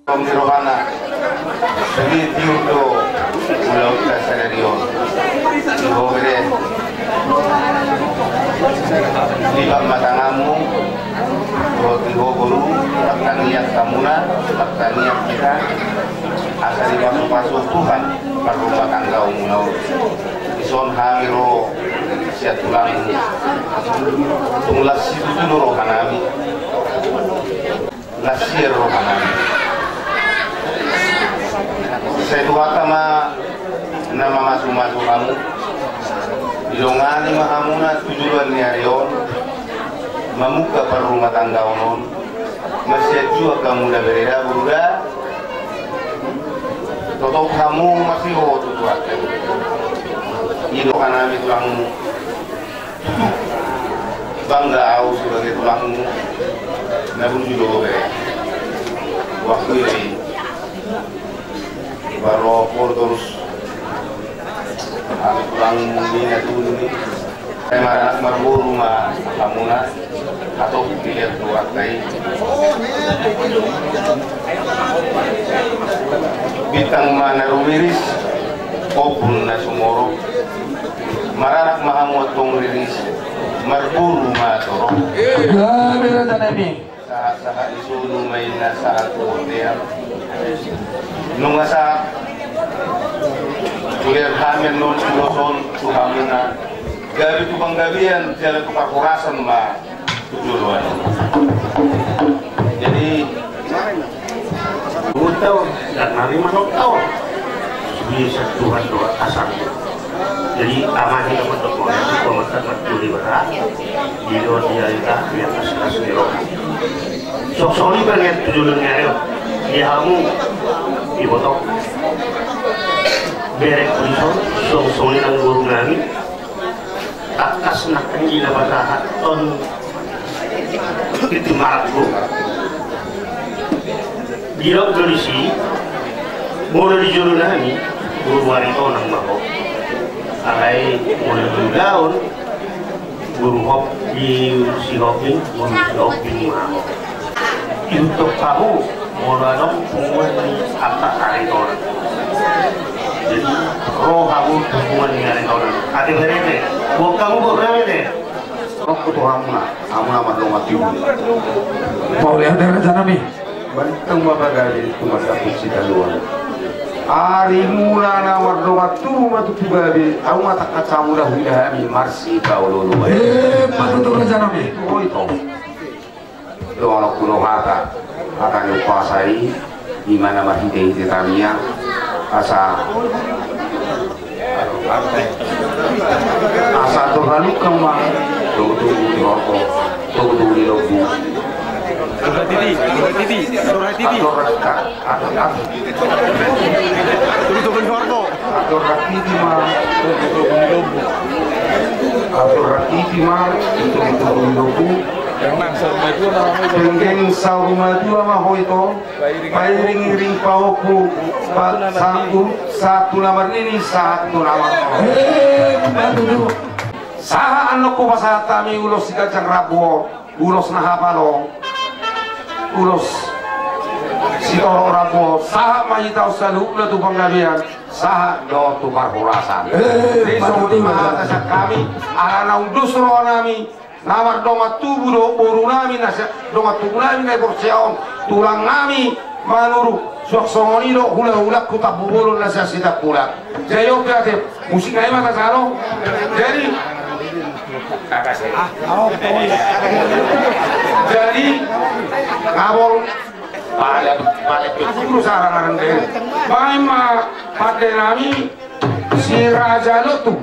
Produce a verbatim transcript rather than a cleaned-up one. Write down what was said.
Tong ni rohana, sude tiur do ulaonta sadari on. Di ho bere, lipat ma tanganmu, dohot di ho boru, martangiang hamuna, martangiang hita, asa dipasupasu Tuhan parrumatanggaonmuna on. Dison hami ro sian tulangmu. Tung las situtu do rohanami. Las sian rohanami. Sai Tuhanta ma na mamasumasu hamu. Didongani ma hamuna tu joloan ni ari on. Mamungka parrumatanggaon on. Masianjuak hamu da bere da boru da. Totop hamu masiho tu Tuhanta. I do rohanami tulangmu. Bangga au sebagai tulangmu. Na burju do ho bere. Waktu ini baru por terus. Hami tulangmu ni na tunu ni. Sai maranak marboru ma hamuna. Atau pilihan Tuhanta i. Bintang ma na rumiris, ombun na sumorop. Maranak ma hamu antong riris, marboru ma torop. Gabe rajanami. Sahat-sahat ni solu ma inna sahat tu bontean. Nunga sahat. Hulean hami annon ulos on tu hamuna. Gabe tu panggabean jala tu parhorasan ma. Jadi, betul, dan hari menonton. Bisa Tuhan doa asal. Jadi, amati dapat doa, komentar matuli berhak. Di luar dia kita, yang kasih kasih roh. Sok soli banget tujuan nyari. Di hamu, di botok. Berek prison, sok soli nang guru nami. Tangkas nangkin na pasahathon di timarangku. Didok do disi, molo di jolo nami, guru Aritonang ma ho. Alai molo di ulaon, guru Hop, di si Hoping, guru si Hoping ma ho. Ihuthon hamu, molo adong punguan ni angka Aritonang. Jadi, ro hamu punguan ni Aritonang. Ate berete, buat kamu buat berete. Rokku tu hamuna, hamuna mardongan tubu. Mauliate rajanami. Bantang ma pagabe tu mardapot sitaluan. Arimuna na mardongan tubu ma tutu gabe, au ma tangkas hamu da huida hami marsipaolo-oloan. Eh, patutu rajanami. Oi to. Donganku do hata, hata ni umpasa i, di mana marhite-hite tangiang, asa, asa torhaluk ma, togu-togu di horbo, togu-togu di lombu. Torhatiti, torhatiti, torhatiti. Ator, ator, ator. Togu-togu di horbo. Ator hatiti ma, togu-togu di lombu. Ator hatiti ma, togu-togu di lombu. Denggan saur matua ma ho ito. Pairing-iring pahompu. Sahat tu na marnini, sahat tu na marnono. Sahat annon hupasahat hami ulos siganjang rambu on, ulos na hapal on, ulos sitorop rambu on. Sahat ma hita on saluhutna tu panggabean, sahat do tu parhorasan. Jadi songon i ma hata sian hami, ala na undus roha nami, na mardongan tubu do boru nami na sia, dongan tubu nami na di porsea on, tulang nami Manurung, suang songon i do hula-hulangku Tampubolon na sian Sitampulang. Jadi on pe ate, musik na i ma tasalo. Jadi, jadi, ngabol, pale, pale pe guru sarang arang de. Baen ma pande nami, si Raja Lotu.